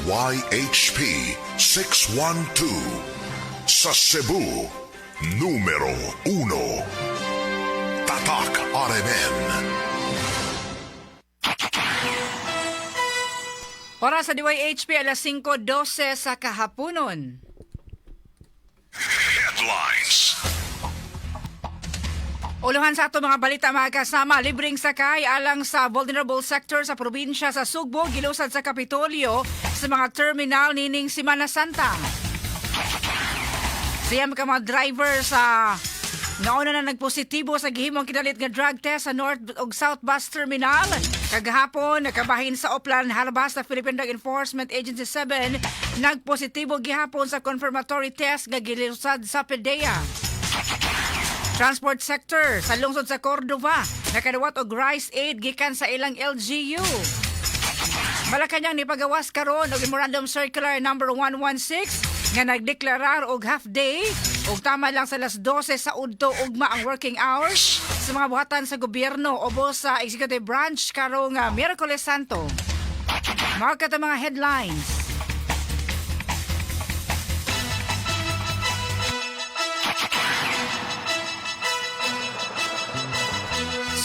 DYHP 612. Sa Cebu, numero 1. Tatak RMN. Oras sa DYHP, alas 5:12 sa kahaponon. Headlines. Uluhan sa ato mga balita, mga kasama, libreng sakay alang sa vulnerable sector sa probinsya sa Sugbo, gilusad sa Kapitolyo sa mga terminal nining Semana Santa. Siyam ka mga driver sa nauna na nagpositibo sa gihimong kinalit nga drug test sa North ug South Bus Terminal. Kagahapon, nakabahin sa Oplan Harbas sa Philippine Drug Enforcement Agency 7, nagpositibo gihapon sa confirmatory test nga gilusad sa PDEA. Transport sector sa lungsod sa Cordova nakaduwat og rice aid gikan sa ilang LGU. Malacañang nipagawas karon og Memorandum Circular number 116 nga nagdeklarar og half day ug tama lang sa alas 12 sa udto ugma ang working hours sa mga buhatan sa gobyerno ubos sa executive branch karong Miyerkules Santo. Mga kata mga headlines.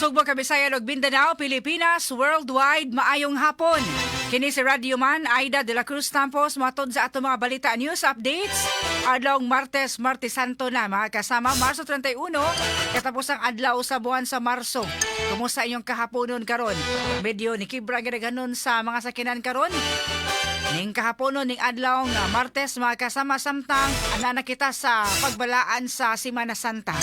Sugbo, Kabisayan ug Mindanao, Pilipinas, worldwide, maayong hapon. Kini si Radio Man, Aida de la Cruz Tampos, matod sa ato mga balita news updates. Adlawng Martes, Martes Santo na, mga kasama, Marso 31, katapos ang adlaw sa buwan sa Marso. Kumusta inyong kahaponon karon? Medyo ni kibra nga sa mga sakinan karon. Ning kahaponon ning adlaw nga Martes, mga kasama, samtang ana na kita sa pagbalaan sa Semana Santa.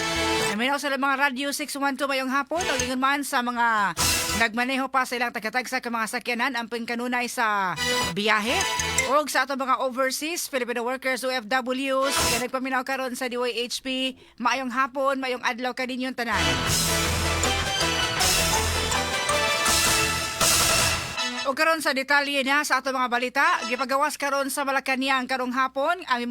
Naminaw sa mga Radyo 612 mayong hapon o ingon man sa mga nagmaneho pa sa ilang tagatagsa ka mga sakyanan amping kanunay sa biyahe o sa atong mga overseas Filipino workers, OFWs nga nagpaminaw karon sa DYHP, maayong hapon, maayong adlaw kaninyong tanan. O karon sa detalye na sa ato mga balita, gipagawas karon sa Malacañang karong hapon ang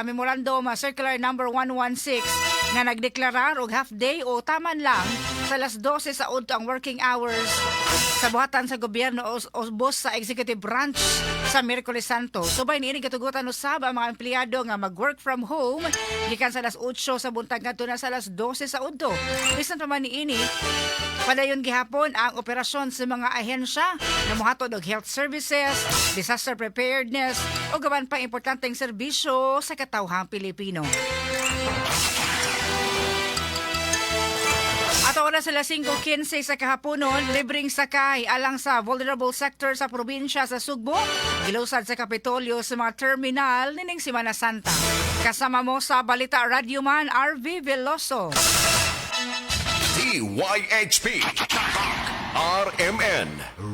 Memorandum Circular number 116 nga nagdeklarar og half day o taman lang sa alas 12 sa udto ang working hours sa buhatan sa gobyerno o boss sa executive branch sa Miyerkules Santo. Subay niini, katugutan usab ang mga empleyado nga mag-work from home gikan sa alas 8 sa buntag ngadto na sa alas 12 sa udto. Bisan pa man niini, padayon gihapon ang operasyon sa mga ahensya nga mohatod og health services, disaster preparedness o gaban pa importanteng serbisyo sa katawhang Pilipino. Ato oras sa 5:15 sa kahaponon, libreng sakay alang sa vulnerable sector sa probinsya sa Sugbo, gilusad sa Kapitolyo sa mga terminal nining Semana Santa. Kasama mo sa Balita, Radyoman RV Veloso. DYHP RMN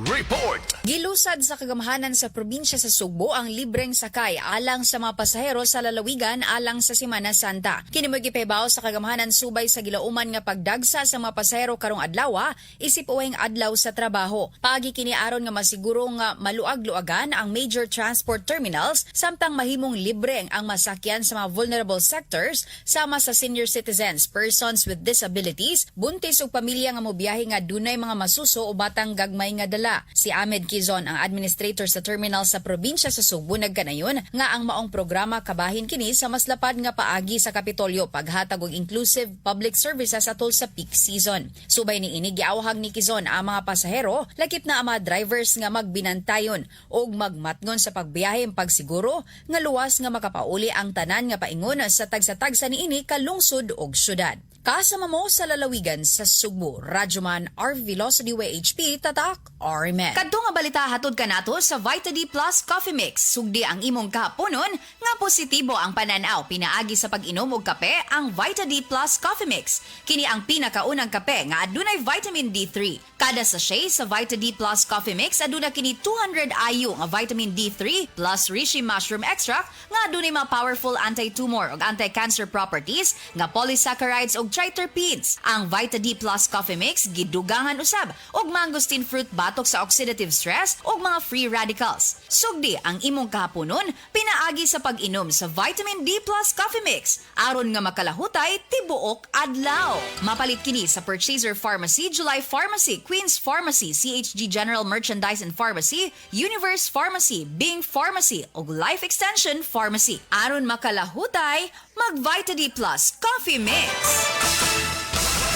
Report. Gilusad sa kagamhanan sa probinsya sa Sugbo ang libreng sakay alang sa mga pasahero sa lalawigan alang sa Semana Santa. Kini mo'y gipahibaw sa kagamhanan subay sa gilauman nga pagdagsa sa mga pasahero karong adlaw isip uwing adlaw sa trabaho. Paagi kini aron nga masiguro nga maluag-luagan ang major transport terminals samtang mahimong libre ang masakyan sa mga vulnerable sectors sama sa senior citizens, persons with disabilities, buntis ug pamilya nga mobiyahe nga dunay mga masuso o batang gagmay nga dala. Si Ahmed Quizon, ang administrator sa terminal sa probinsya sa Sugbo, nagkanayon nga ang maong programa kabahin kini sa mas lapad nga paagi sa Kapitolyo paghatag og inclusive public services atol sa peak season. Subay ni ini, giawhag ni Quizon ang mga pasahero, lakip na ang mga drivers, nga magbinantayon og magmatngon sa pagbiyahe pagsiguro nga luwas nga makapauli ang tanan nga paingon sa tagsa-tagsa niini ka lungsod og syudad. Kasama mo sa lalawigan sa Sugbo, Radyoman RV Veloso, DYHP, Tatak, RMN. Kadto nga balita hatod kanato sa Vita D Plus Coffee Mix. Sugdi ang imong kahaponon nga positibo ang pananaw pinaagi sa pag-inom og kape, ang Vita D Plus Coffee Mix. Kini ang pinakaunang kape nga adunay vitamin D3. Kada sachet sa Vita D Plus Coffee Mix aduna kini 200 IU nga vitamin D3 plus reishi mushroom extract nga adunay mga powerful anti-tumor ug anti-cancer properties nga polysaccharides ug triterpenes. Ang Vita D Plus Coffee Mix gidugangan usab og mangosteen fruit batok sa sa oxidative stress ug mga free radicals. Sugdi ang imong kahaponon pinaagi sa pag-inom sa Vitamin D Plus Coffee Mix aron nga makalahutay tibuok adlaw. Mapalit kini sa Purchaser Pharmacy, July Pharmacy, Queen's Pharmacy, CHG General Merchandise and Pharmacy, Universe Pharmacy, Bing Pharmacy ug Life Extension Pharmacy. Aron makalahutay, mag Vita D Plus Coffee Mix.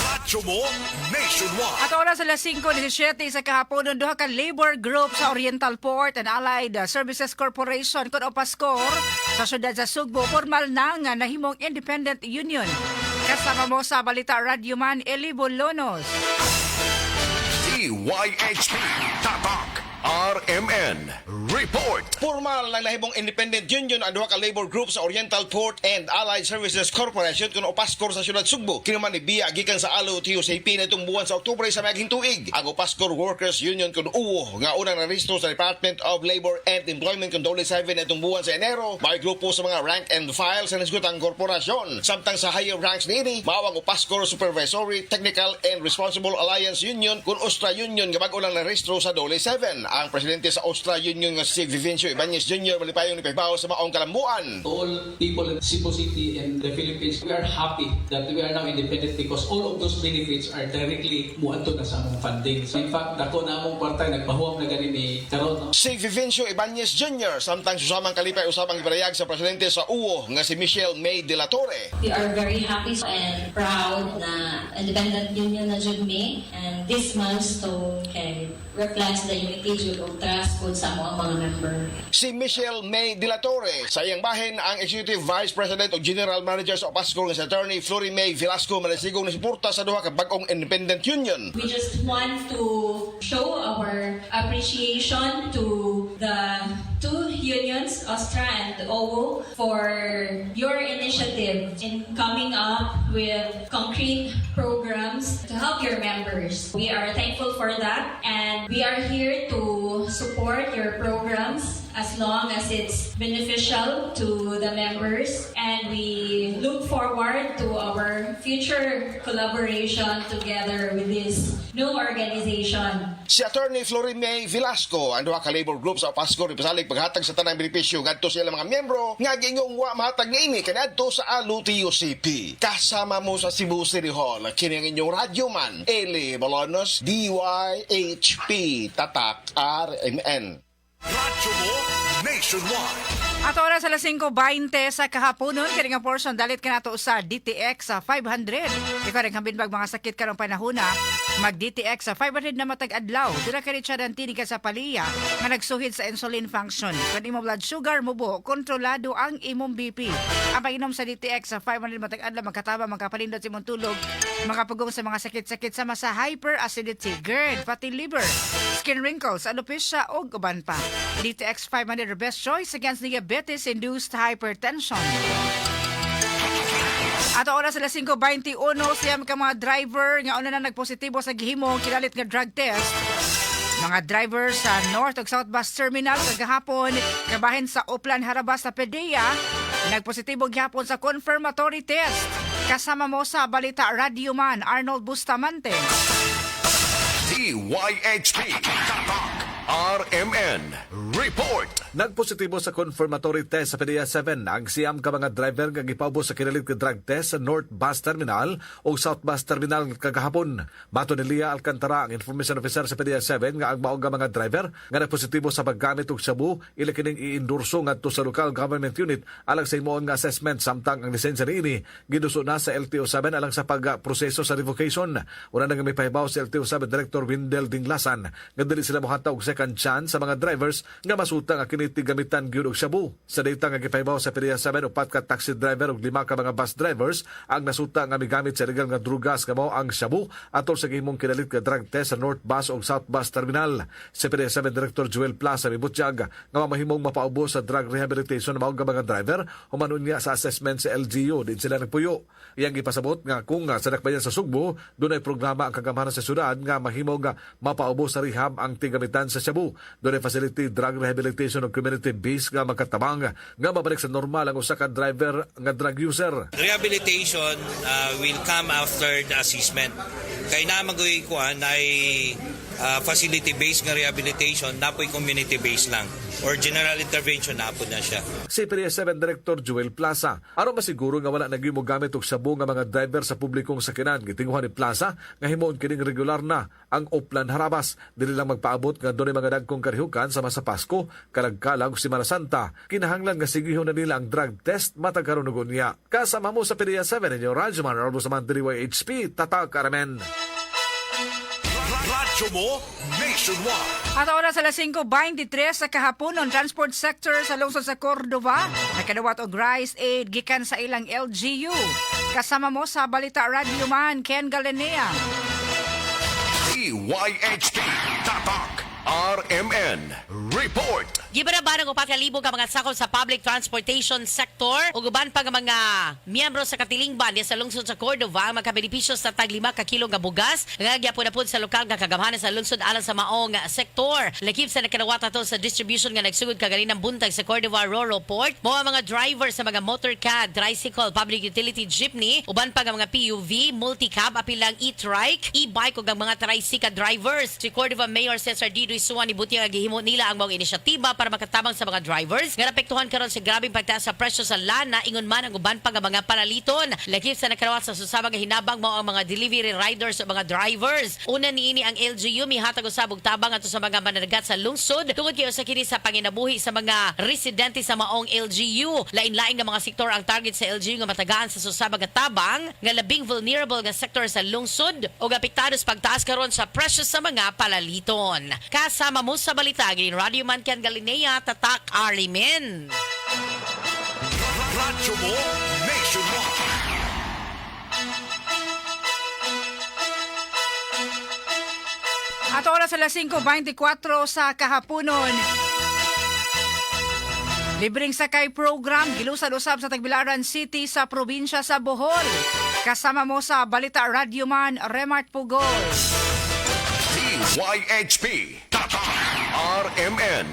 Radyo mo nationwide. At oras alas 5:17 sa kahapon, duha ka labor group sa Oriental Port and Allied Services Corporation kon Opascor sa syudad sa Sugbo formal na nga nahimong independent union. Kasama mo sa balita, Radyoman Eli Bolonos. DYHP Tatak RMN Report. Formal nang nahimong independent union ang duha ka labor group sa Oriental Port and Allied Services Corporation kun Opascor sa syudad Sugbo. Kini man nibiya gikan sa ALO TUCP na itong buwan sa Oktubre sa miaging tuig. Ang Opascor Workers Union kun UWO nga unang narehistro sa Department of Labor and Employment kun DOLE 7 na itong buwan sa Enero, may grupo sa mga rank and file sa nisgutang korporasyon. Samtang sa higher ranks niini, mao ang Opascor Supervisory, Technical and Responsible Alliance Union kun Ostra Union nga bag-o lang narehistro sa DOLE 7. Ang presidente sa Ostra Union nga si Vivencio Ibanez Jr. malipayong nipahibaw sa maong kalambuan. To all people in Cebu City and the Philippines, we are happy that we are now independent because all of those benefits are directly muadto na sa among funding. So in fact, dako na among kwarta, nagpahuwam na gani ni karon, no? Si Vivencio Ibanez Jr. samtang susamang kalipay usabang giparayag sa presidente sa UWO nga si Michelle May de la Torre. We are very happy and proud na independent union na jud mi, and this milestone kay reflects the unity jud ug trust pud sa among mga member. Si Michelle May de la Torre sa iyang bahin, ang Executive Vice President o General Manager sa Opascor nga si Attorney Flory May Velasco manasigong ni suporta sa duha ka bag-ong independent union. We just want to show our appreciation to the two unions, Ostra and OWO, for your initiative in coming up with concrete programs to help your members. We are thankful for that, and we are here to support your programs as long as it's beneficial to the members, and we look forward to our future collaboration together with this new organization. Si Attorney Flory May Velasco, ang duha ka labor group sa Opascor ipasalig paghatag sa tanang benepisyo ngadto sa ilang mga miyembro nga giingong wa mahatag niini kaniadto sa ALO TUCP. Kasama mo sa Cebu City Hall, kini ang inyong radyo man, Eli Bolonos, DYHP Tatak RMN. Radyo mo nationwide. At oras alas 5:20 sa kahaponon, kini nga portion dalit kanato sa DTX sa 500. Ikaw rin hambin bag mga sakit karong panahona, mag DTX sa 500 na matag adlaw. Dira ka Richard Antini ka sa Paliya nga nagsuhid sa insulin function. Kung imong blood sugar mubo, kontrolado ang imong BP. Ang pag-inom sa DTX sa 500 matag adlaw magkataba, magkapalindot sa imong tulog, makapugong sa mga sakit-sakit sama sa hyperacidity, GERD, fatty liver, skin wrinkles, alopecia o uban pa. DTX 500, your best choice against diabetes-induced hypertension. At oras alas 5:21, siyam ka mga driver nga una na nagpositibo sa gihimong kinalit nga drug test. Mga driver sa North ug South Bus Terminal kagahapon, kabahin sa Oplan Harabas sa PDEA, nagpositibo gihapon sa confirmatory test. Kasama mo sa balita, Radyoman Arnold Bustamante. DYHP Tatak RMN Report. Nagpositibo sa confirmatory test sa PDEA 7 ang 9 ka mga driver nga gipaubos sa kinalit nga drug test sa North Bus Terminal o South Bus Terminal kagahapon. Mato ni Lia Alcantara, ang information officer sa PDEA 7, nga ang mao nga mga driver nga nagpositibo sa paggamit og shabu ila kining iendorso ngadto sa local government unit alang sa himuon nga assessment, samtang ang lisensya niini giduso na sa LTO 7 alang sa pagproseso sa revocation. Una na nga mipahibaw si LTO 7 Director Windel Dinglasan nga dili sila mohatag og second chance sa mga drivers nga masuta nga kini gamitan gyud og shabu. Sa data nga gipahibaw sa PDEA 7, upat ka taxi driver ug lima ka mga bus drivers ang nasuta nga migamit sa illegal nga drugas nga mao ang shabu atol sa gihimong kinalit nga drug test sa North Bus ug South Bus Terminal. Si PDEA 7 Director Joel Plaza mibutyag nga mahimong mapaubos sa drug rehabilitation mao nga mga driver human unya sa assessment sa LGU din sila nagpuyo. Iyang gipasabot nga kung sa dakbayan sa Sugbo dunay programa ang kagamhanan sa syudad nga mahimong nga mapaubos sa rehab ang tigamitan sa shabu. Dunay facility drug rehabilitation ug community base nga makatabang nga mabalik sa normal ang usa ka driver nga drug user. Rehabilitation will come after the assessment. Kay na magoy kuan ay Facility-based nga rehabilitation, napoy community-based lang. Or general intervention na po na siya. Si PDEA 7 Director Joel Plaza. Aron masiguro nga wala nagyo gamit og sabo nga mga driver sa publikong sakinan, gitinguhan ni Plaza nga himuon kining regular na ang Oplan Harabas. Dili lang magpaabot nga dunay mga dagkong karihukan sama sa Pasko, Kalagkalag ug Semana Santa. Kinahanglan nga sigihon na nila ang drug test matag karon ug unya. Kasama mo sa PDEA 7, inyong Radyoman Rolbo Samantri, DYHP, Tatak RMN. Radyo mo nationwide. At oras alas 5:23 sa kahaponon, transport sector sa lungsod sa Cordova nakadawat og rice aid gikan sa ilang LGU. Kasama mo sa Balita, Radyo Man Ken Galinea. DYHP Tatak RMN Report. Gibarabarang 4,000 ka mga sakop sa public transportation sector ug uban pa nga mga miyembro sa katilingban diya sa lungsod sa Cordova ang makabenepisyo sa tag 5 ka kilo nga bugas nga gyapon na pod sa lokal nga kagamhanan sa lungsod alang sa maong sektor. Lakip sa nakadawat ato sa distribution nga nagsugod kaganinang buntag sa Cordova Roro Port mao ang mga driver sa mga motorcab, tricycle, public utility jeepney, uban pa nga mga PUV, multicab, apil ang e-trike, e-bike ug ang mga tricycle drivers. Si Cordova Mayor Cesar Didoy Suan nibutyag nga gihimo nila ang maong inisyatiba para makatabang sa mga drivers nga naapektuhan karon sa grabeng pagtaas sa presyo sa lana, ingon man ang uban pa nga mga palaliton. Lakip sa nakadawat sa susaba nga hinabang mao ang mga delivery riders o mga drivers. Una niini, ang LGU mihatag usab og tabang ato sa mga mananagat sa lungsod tungod kay usa kini sa panginabuhi sa mga residente sa maong LGU. Lain-lain nga mga sektor ang target sa LGU nga matagaan sa susaba nga tabang nga labing vulnerable nga sektor sa lungsod ug apektado sa pagtaas karon sa presyo sa mga palaliton. Kasama mo sa balita, Green Radio Man Ken Galinea, Tatak RMN. Radyo mo nationwide. At oras alas 5:24 sa kahaponon. Libreng sakay program gilusad usab sa Tagbilaran City sa probinsya sa Bohol. Kasama mo sa Balita, Radyoman Remart Pugol. DYHP Tatak RMN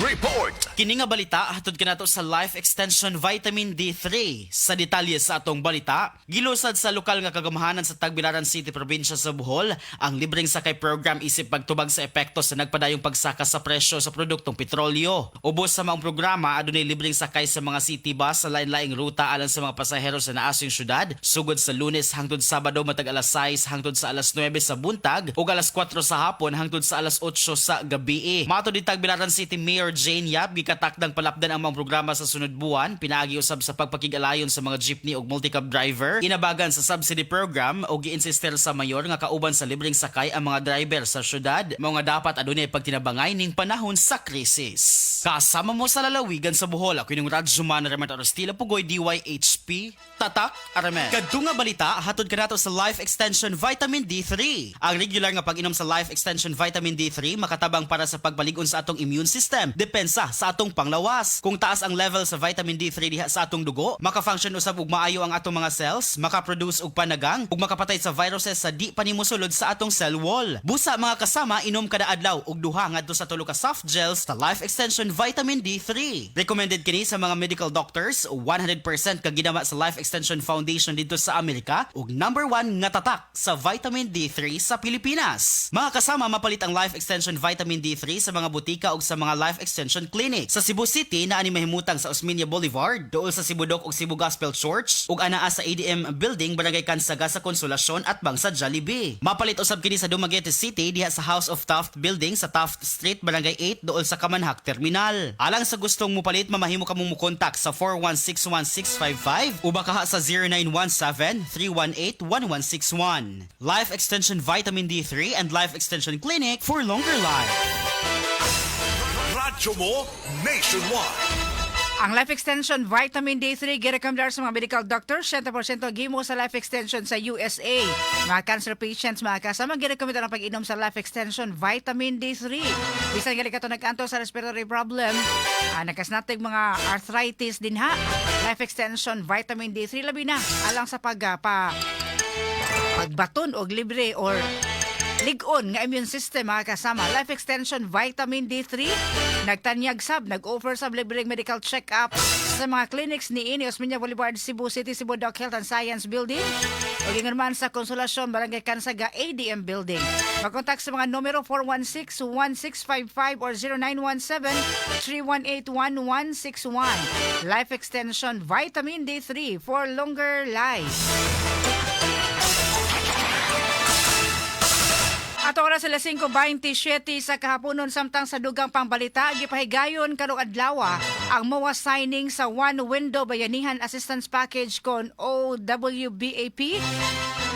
Report. Kini nga balita hatod kanato sa Life Extension Vitamin D3. Sa detalye sa atong balita, gilusad sa lokal nga kagamhanan sa Tagbilaran City, probinsya sa Bohol, ang libreng sakay program isip pagtubag sa epekto sa nagpadayong pagsaka sa presyo sa produktong petrolyo. Ubos sa maong programa, adunay libreng sakay sa mga city bus sa lain-laing ruta alang sa mga pasahero sa naasyong syudad sugod sa Lunes hangtod Sabado matag alas 6 hangtod sa alas 9 sa buntag ug alas 4 sa hapon hangtod sa alas 8 sa gabi. Matod ni Tagbilaran City Mayor Jane Yap, gikatakdang palapdan ang mga programa sa sunod buwan pinaagi usab sa pagpakig-alayon sa mga jeepney ug multicab driver, inabagan sa subsidy program ug giinsister sa mayor nga kauban sa libreng sakay ang mga driver sa syudad, mao nga dapat adunay pagtinabangay ning panahon sa krisis. Kasama mo sa lalawigan sa Bohol, ako inyong Radyoman Raymond Arostila Pugoy, DYHP, Tatak RMN. Kadto nga balita hatod kanato sa Life Extension Vitamin D3. Ang regular nga pag-inom sa Life Extension Vitamin D3 makatabang para sa pagbalig-on sa atong immune system, depensa sa atong panglawas. Kung taas ang level sa vitamin D3 diha sa atong dugo, maka-function usab og maayo ang atong mga cells, maka-produce og panagang, ug makapatay sa viruses sa di pa nimo sulod sa atong cell wall. Busa, mga kasama, inom kada adlaw og 2 ngadto sa 3 ka soft gels sa Life Extension Vitamin D3. Recommended kini sa mga medical doctors, 100% kaginama sa Life Extension Foundation dito sa Amerika ug number 1 nga tatak sa vitamin D3 sa Pilipinas. Mga kasama, mapalit ang Life Extension Vitamin D3 sa mga butika ug sa mga Life Extension Clinic. Sa Cebu City, naa ni mahimutang sa Osmeña Boulevard, duol sa Cebu Doc ug Cebu Gospel Church, ug anaa sa ADM Building, Barangay Cansaga sa Consolacion at bang sa Jollibee. Mapalit usab kini sa Dumaguete City diha sa House of Taft Building sa Taft Street, Barangay 8, duol sa Kamanhak Terminal. Alang sa gustong mupalit, mamahimo kamong mukontak sa 4161655 o bakaha sa 0917-318-1161. Life Extension Vitamin D3 and Life Extension Clinic for longer life. Radyo mo nationwide. Ang Life Extension Vitamin D3 girekomendar sa mga medical doctors, 70% gimo sa Life Extension sa USA. Mga cancer patients, mga kasama, girekomendar ang pag-inom sa Life Extension Vitamin D3. Bisan gali kato nag-anto sa respiratory problem, nakasnatig mga arthritis din ha. Life Extension Vitamin D3 labi na alang sa pag ah, pa pagbaton og libre or lig-on nga immune system, mga kasama. Life Extension Vitamin D3 nagtanyag sab, nag-offer sab libreng medical check-up sa mga clinics ni ini Osmeña Boulevard, Cebu City, Cebu Doc Health and Science Building o ingon man sa Consolacion, Barangay Cansaga, ADM Building. Magkontak sa mga numero 416-1655 or 0917-318-1161. Life Extension Vitamin D3 for longer life. At oras sila 5:27 sa kahaponon. Samtang sa dugang pangbalita, gipahigayon karong adlaw ang MOA signing sa One Window Bayanihan Assistance Package kon OWBAP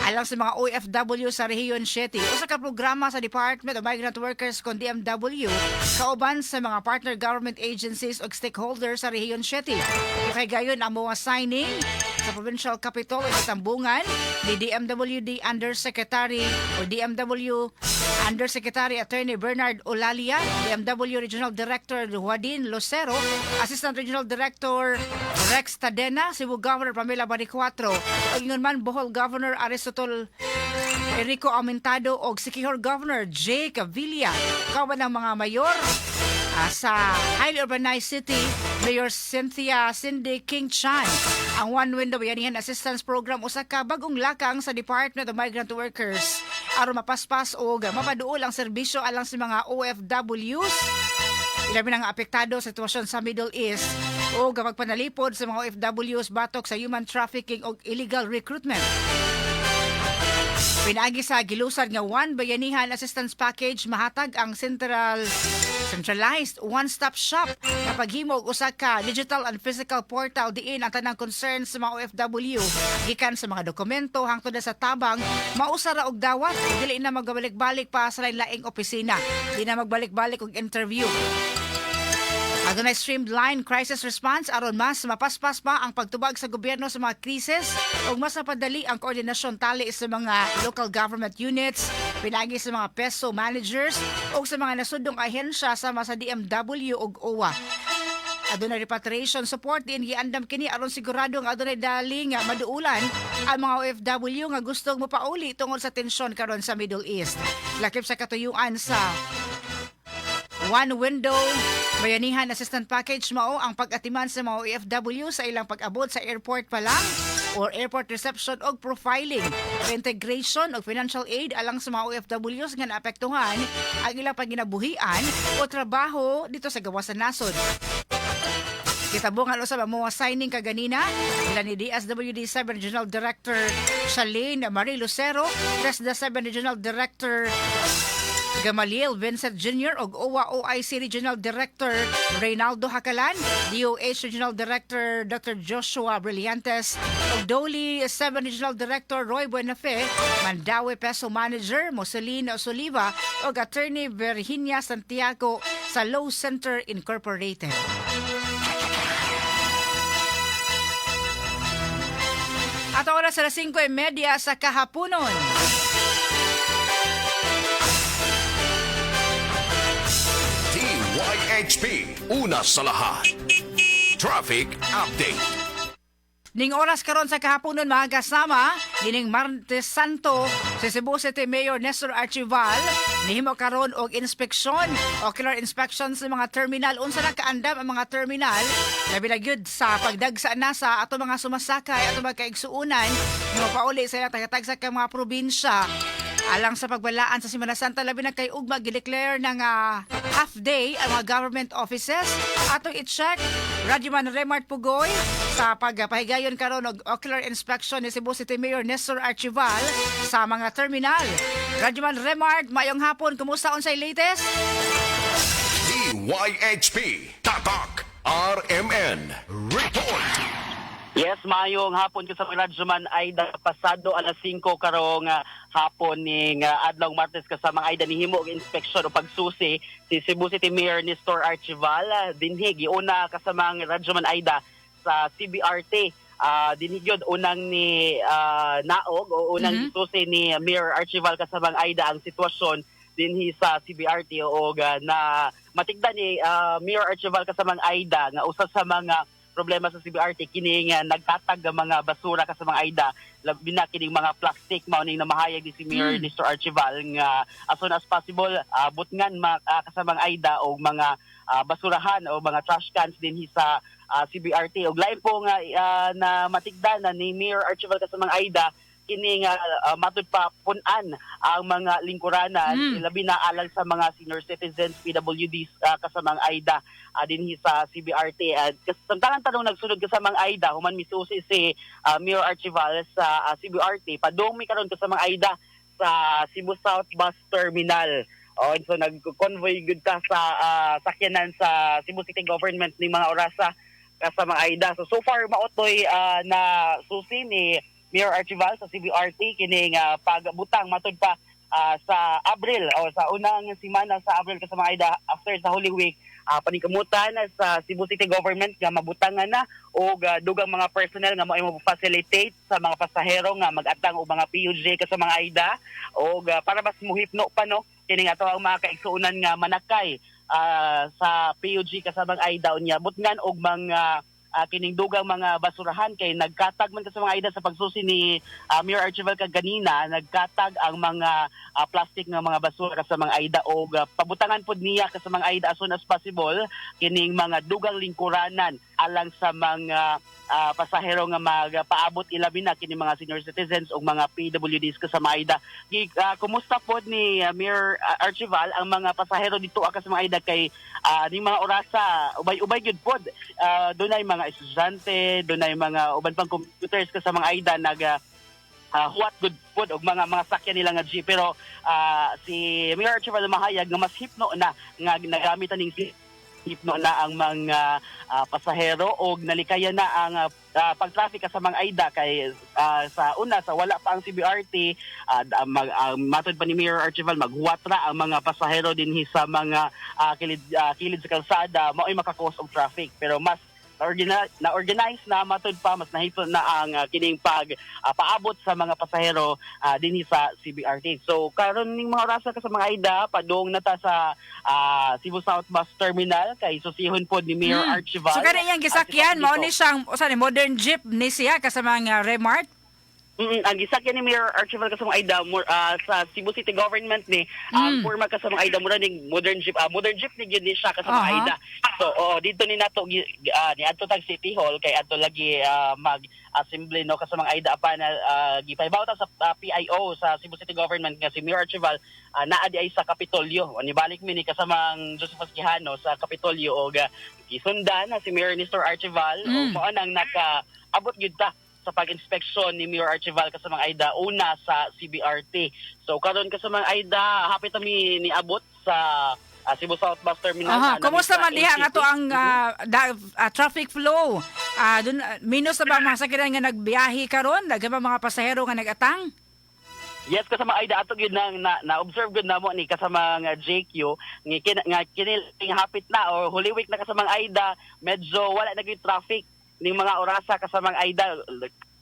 alang sa mga OFW sa Rehiyon 7. Usa ka programa sa Department of Migrant Workers kon DMW kauban sa mga partner government agencies ug stakeholders sa Rehiyon 7. Gipahigayon ang MOA signing sa Provincial Capitol ug tambungan ni DMWD Undersecretary o DMW Undersecretary Attorney Bernard Olalia, DMW Regional Director Juadin Lucero, Assistant Regional Director Rex Tadena, Cebu Governor Pamela Baricuatro, ug ingon man Bohol Governor Aristotle Enrico Aumentado og Siquijor Governor Jake Villa, kauban ng mga mayor sa highly urbanized city, Mayor Cynthia Cindy King Chan. Ang One Window Bayanihan Assistance Program usa ka bagong lakang sa Department of Migrant Workers aron mapaspas og mapaduol ang serbisyo alang sa mga OFWs, ilabi na nga apektado sa sitwasyon sa Middle East, o pagpanalipod sa mga OFWs batok sa human trafficking o illegal recruitment. Pinaagi sa gilusad nga One Bayanihan Assistance Package, mahatag ang centralized one-stop shop na paghimo og usa ka digital and physical portal diin ang tanang concerns sa mga OFW gikan sa mga dokumento hangtod na sa tabang mausa ra og dawat, dili na magbalik-balik pa sa laing opisina, di na magbalik-balik og interview. Adunay streamline crisis response aron mas mapaspas pa ang pagtubag sa gobyerno sa mga krisis ug mas mapadali ang koordinasyon tali sa mga local government units pinaagi sa mga PESO managers ug sa mga nasudong ahensya sama sa DMW ug OWWA. Adunay repatriation support din, giandam kini aron sigurado nga adunay dali nga maduulan ang mga OFW nga gustong mopauli tungod sa tensyon karon sa Middle East. Lakip sa katuyuan sa One Window Bayanihan Assistant Package mao ang pag-atiman sa mga OFW sa ilang pag-abot sa airport pa lang or airport reception og profiling, reintegration og financial aid alang sa mga OFWs nga naapektuhan ang ilang panginabuhian o trabaho dito sa gawas sa nasod. Gitabungan usab ang mga signing kaganina nila ni DSWD 7 Regional Director Shalane Marie Lucero, TESDA 7 Regional Director Gamaliel Vincent Jr. ug OWWA OIC Regional Director Reynaldo Hakalan, DOH Regional Director Dr. Joshua Brillantes, ug DOLE 7 Regional Director Roy Buenafe, Mandaue PESO Manager Moseline Soliva ug Attorney Virginia Santiago sa Law Center Incorporated. At oras alas 5:30 sa kahaponon. DYHP, una sa lahat. Traffic Update. Ning oras karon sa kahaponon, mga kasama, nining Martes Santo, si Cebu City Mayor Nestor Archival nihimo karon og inspeksyon, ocular inspection sa mga terminal. Unsa na kaandam ang mga terminal, labi na gyud sa pagdagsa na sa ato mga sumasakay, ato mga kaigsuonan nga mapauli sa ilang tagatagsa ka mga probinsya alang sa pagbalaan sa Semana Santa, labi na kay ugma gideclare ng half day ang mga government offices. Atong i-check Radyoman Remart Pugoy sa pagpahigayon karon og ocular inspection ni Cebu City Mayor Nestor Archival sa mga terminal. Radyoman Remart, maayong hapon, kumusta, unsay latest? DYHP, Tatak, RMN, Report. Yes, maayong hapon ko sa mga radyoman Aida. Pasado alas 5 karong hapon ning adlaw Martes, kasamang Aida, nihimo og inspeksyon o pagsusi si Cebu City Mayor Nestor Archival dinhi giuna, kasamang radyoman Aida, sa CBRT. Dinhi gyud unang ni naog o unang gisusi ni Mayor Archival, kasamang Aida, ang sitwasyon dinhi sa CBRT og na matigda ni Mayor Archival, kasamang Aida, nga usa sa mga problema sa CBRT kining nagtatag ang mga basura kasamang Aida, labi na kining mga plastic. Mao ning namahayag ni si Mayor Nestor Archival nga as soon as possible butngan kasamang Aida og mga basurahan o mga trash cans dinhi sa CBRT. Og lain po nga na matigdan na ni Mayor Archival, kasamang Aida, kining matud pa punan ang mga lingkuranan, labi na alang sa mga senior citizens, PWDs, kasamang Aida, dinhi sa CBRT. At samtang tanong nagsunod, kasamang Aida, human misusi si Mayor Archival sa CBRT, padung mi karon, kasamang Aida, sa Cebu South Bus Terminal. Oh, so nag-convoy gud ta sa sakyanan sa Cebu City Government ni mga orasa, kasamang Aida. So so far mao toy na susi ni Mayor Archival sa CBRT, kining pagbutang matud pa sa Abril o sa unang semana sa Abril, kasamang Aida, after sa Holy Week, paningkamutan sa Cebu City Government nga mabutangan na og dugang mga personnel nga mao mo facilitate sa mga pasahero nga mag-atang og mga PUJ, kasamang Aida, og para mas muhipno pa, no, kining ato ang mga kaigsuonan nga manakay sa PUG, kasamang Aida. Unya butngan og mga kining dugang mga basurahan kay nagkatag man, kasamang Aida, sa pagsusi ni Mayor Archival kaganina, nagkatag ang mga plastic nga mga basura, kasamang Aida, og pabutangan pod niya, kasamang Aida, as soon as possible kining mga dugang lingkuranan alang sa mga pasahero nga magpaabot, ilabi na kini mga senior citizens ug mga PWDs, kasamang Aida. Kumusta pod ni Mayor Archival ang mga pasahero dito, kasamang Aida, kay ning mga orasa ubay-ubay gyud pod. Dunay mga estudyante, dunay mga uban pang commuters, kasamang Aida, nag huwat gud pod og mga sakyan nila nga jeep, pero si Mayor Archival mahayag nga mas hipno na nga nagamit ning hipno na ang mga pasahero og nalikayan na ang pag-traffic, kasamang Aida, kay sa una, sa wala pa ang CBRT, matod pa ni Mayor Archival, maghuwat ra ang mga pasahero dinhi sa mga kilid sa kalsada, maoy maka-cause og traffic, pero mas na-organize na, matud pa mas nahipno na ang kining pag paabot sa mga pasahero dinhi sa CBRT. So karon ning mga orasa, kasamang Aida, padung na ta sa Cebu South Bus Terminal kay susihon pod ni Mayor Archival So kani iyang gisakyan ang mao sitwasyon ni dito. siyang usa ni modern jeep ni siya, kasamang Remart? Ang gisakyan ni Mayor Archival, kasamang Aida, sa Cebu City Government ni ang forma, kasamang Aida, mura ning modern jeep, modern jeep ni gyud ni siya, kasamang Aida. So oo, dito ni nato ni adto tag City Hall kay adto lagi mag assembly, no, kasamang Aida, apan gipahibaw ta sa PIO sa Cebu City Government nga si Mayor Archival naa di ay sa Kapitolyo. Nibalik mi ni kasamang Josephus Quijano sa Kapitolyo og gisundan na si Mayor Nestor Archival ug mao nang naka abot gyud ta sa pag-inspeksyon ni Mayor Archival, kasamang Aida, una sa CBRT. So karon, kasamang Aida, hapit mi niabot sa Cebu South Bus Terminal. Kumusta sa man diha nga NCT. to ang traffic flow? Dun, minus na ba ang mga sakyanan nga nagbiyahe karon? Daghan ba mga pasahero nga nagatang? Yes, kasama Aida, ato gyud nang na observe gyud namo ni kasama nga JQ nga kini hapit na or Holy Week na, kasamang Aida, medyo wala na gyud traffic ning mga orasa, kasamang Aida,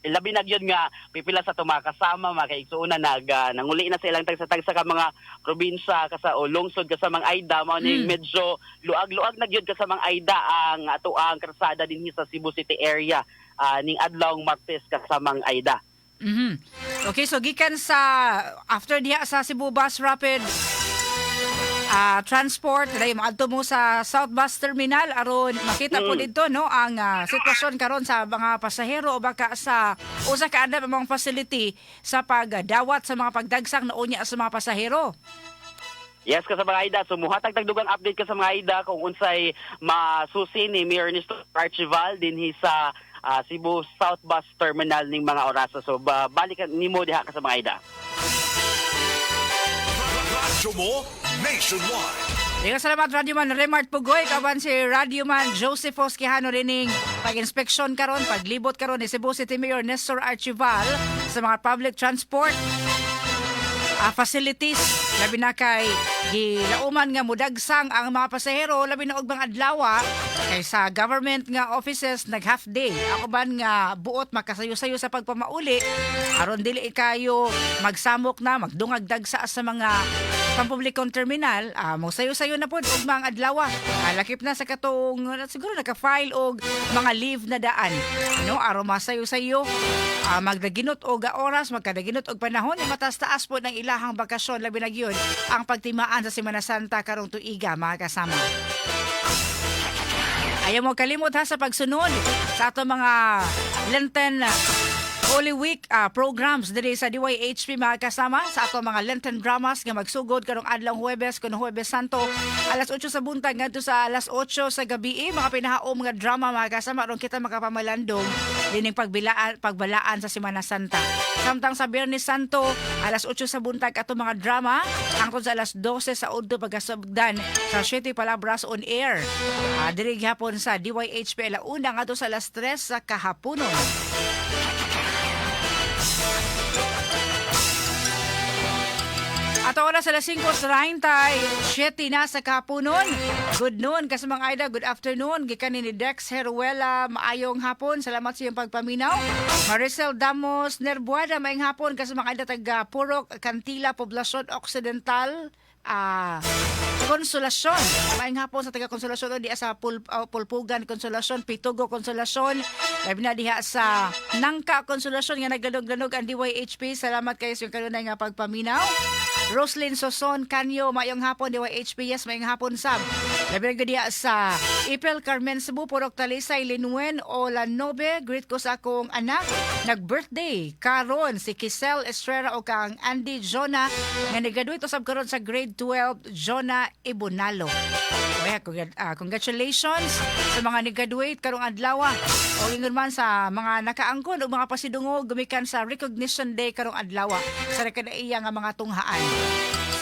labi na gyud nga pipila sa ato mga kasama, mga kaigsuonan nag nanguli na sa ilang tagsa-tagsa ka mga probinsya kasa o lungsod, kasamang Aida. Mao ning medyo luag-luag na gyud, kasamang Aida, ang ato ang kalsada dinhi sa Cebu City area ning adlawng Martes, kasamang Aida. Okay, so gikan sa after diha sa Cebu Bus Rapid Transport, dahil maadto mo sa South Bus Terminal aron makita po dito, no, ang sitwasyon karon sa mga pasahero o baka sa usa ka adlaw ang mga facility sa pagdawat sa mga pagdagsang na unya sa mga pasahero. Yes, kasamang Aida. So muhatag tagdugang update kasamang Aida kung unsay masusi ni Mayor Nestor Archival dinhi sa Cebu South Bus Terminal ning mga orasa. So balik nimo diha, kasamang Aida. Radyo mo nationwide. Daghang salamat, Radyoman Remart Pugoy, kauban si Radyoman Joseph Quijano rining pag-inspeksyon karon, paglibot karon ni Cebu City Mayor Nestor Archival sa mga public transport facilities, labi na kay gilauman nga mudagsang ang mga pasahero, labi na og mga adlaw kay sa government nga offices nag half day. Ako ban nga buot makasayo-sayo sa pagpamauli aron dili kayo magsamok na magdungag dagsa sa mga Pampublikong terminal, mo sayo-sayo na pod ug mga adlaw. Lakip na sa katong siguro naka-file og mga leave na daan. No, aron masayo-sayo, magdaginot og oras, magkadaginot og panahon, mataas-taas po ng ilahang bakasyon, labi na gyud ang pagtimaan sa Semana Santa karong tuiga, mga kasama. Ayaw mo kalimot ha sa pagsunod sa ato mga Lenten Holy Week programs diri sa DYHP, mga kasama, sa ato mga Lenten dramas nga magsugod karong adlaw Huwebes kun Huwebes Santo, alas 8 sa buntag ngadto sa alas 8 sa gabi, mga pinahaom nga drama, mga kasama, aron kita makapamalandong dining pagbilaan, pagbalaan sa Semana Santa. Samtang sa Biyernes Santo, alas 8 sa buntag ato mga drama hangtod sa alas 12 sa udto pagkasugdan sa 7 Palabras on Air. Diri gihapon sa DYHP, alauna ngadto sa alas 3 sa kahaponon. At oras alas 5:37 na sa kahaponon. Good noon kasamang Aida, good afternoon. Gikan ni Dex Heruela, maayong hapon. Salamat sa iyong pagpaminaw. Maricel Damos Nerbuada, maayong hapon kasamang Aida, taga Purok, Cantila, Poblacion Occidental. Konsolasyon. Maayong hapon sa taga Konsolasyon diha sa Pulpugan Konsolasyon, Pitugo Konsolasyon, labi na diha sa Nangka Konsolasyon nga naglanog-lanog ang DYHP. Salamat kayo sa iyong kanunay nga pagpaminaw. Roslyn Soson Canyo, maayong hapon DYHP. Yes, maayong hapon sab. Labi na diha sa Ipel Carmen Cebu, Purok Talisay, Linuen o Lanobe. Greet ko sa akong anak. Nag-birthday karon si Kisel Estrera o kang Andy Jonah nga ni-graduate usab karon sa grade 12, Jonah Ibonalo. Well, congratulations sa mga ni-graduate karong adlaw. O ingon man sa mga nakaangkon o mga pasidungog gumikan sa Recognition Day karong adlaw sa kadaiya nga mga tunghaan.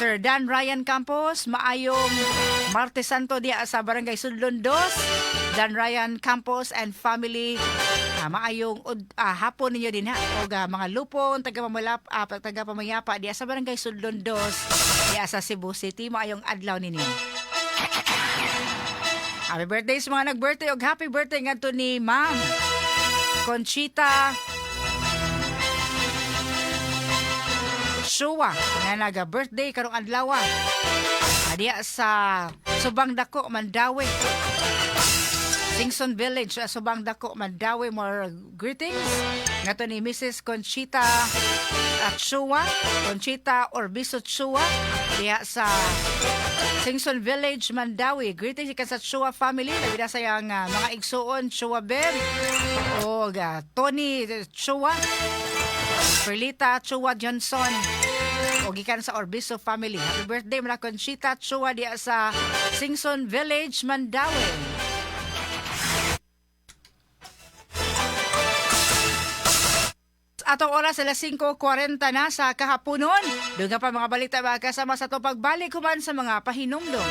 Sir Dan Ryan Campos, maayong Martes Santo diya sa Barangay Sudlon Dos. Dan Ryan Campos and family, maayong hapon ninyo din ha. O mga lupon, taga pamayapa diya sa Barangay Sudlon Dos, diya sa Cebu City, maayong adlaw ninyo. Happy birthday sa mga nag-birthday og happy birthday ngadto ni Ma'am Conchita Shua nga naga-birthday karong adlaw. Diya sa Subang Dako, Mandaue. Singson Village, Subang Dako, Mandaue. More greetings ngadto ni Mrs. Conchita Chua, Conchita Orbiso Chua, diya sa Singson Village, Mandaue. Greetings ikan sa Chua family. Labi na sa iyang mga igsuon, Chua Beb, o Tony Chua, Perlita Chua Johnson, o gikan sa Orbiso family. Happy birthday mga Conchita Chua diya sa Singson Village, Mandaue. Atong oras alas 5:40 na sa kahaponon. Doon pa mga balita, mga kasama, sa atong pagbalik human sa mga pahinumdom.